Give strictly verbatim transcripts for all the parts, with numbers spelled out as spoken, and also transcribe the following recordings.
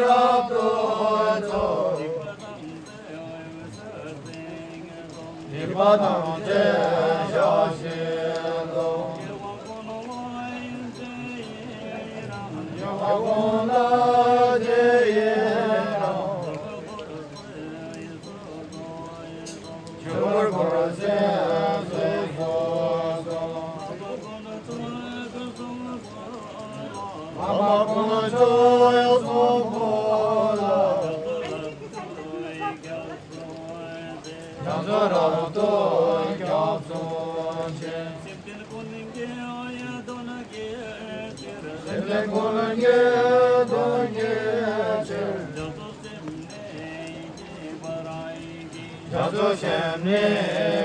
རབ་ཏུ་ཚོགས། སྡིག་པ་ཐམས་ཅད་བཤགས་ཤིང་དུ། སྐྱེ་བ་ཀུན་ལ་རྗེས་ཡི་རང་། ཆོས་འཁོར་སེམས་སུ་གསུངས། ཕ་མ་དཀོན་མཆོག་གསུམ་པོ་ལ། རྒྱ་མཚོ་རབ་ཏུ་སྐྱབས་སུ་མཆི། སེམས་ཅན་ཀུན་གྱི་དོན་བགྱིད་ཕྱིར། སེམས་ཅན་ཀུན་གྱི་དོན་བགྱིད་ཕྱིར། རྒྱ་མཚོ་སེམས་ནི་སྐྱེ་བར་བགྱི། རྒྱ་མཚོ་སེམས་ནི་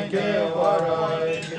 སྐྱེ་བར་བགྱི།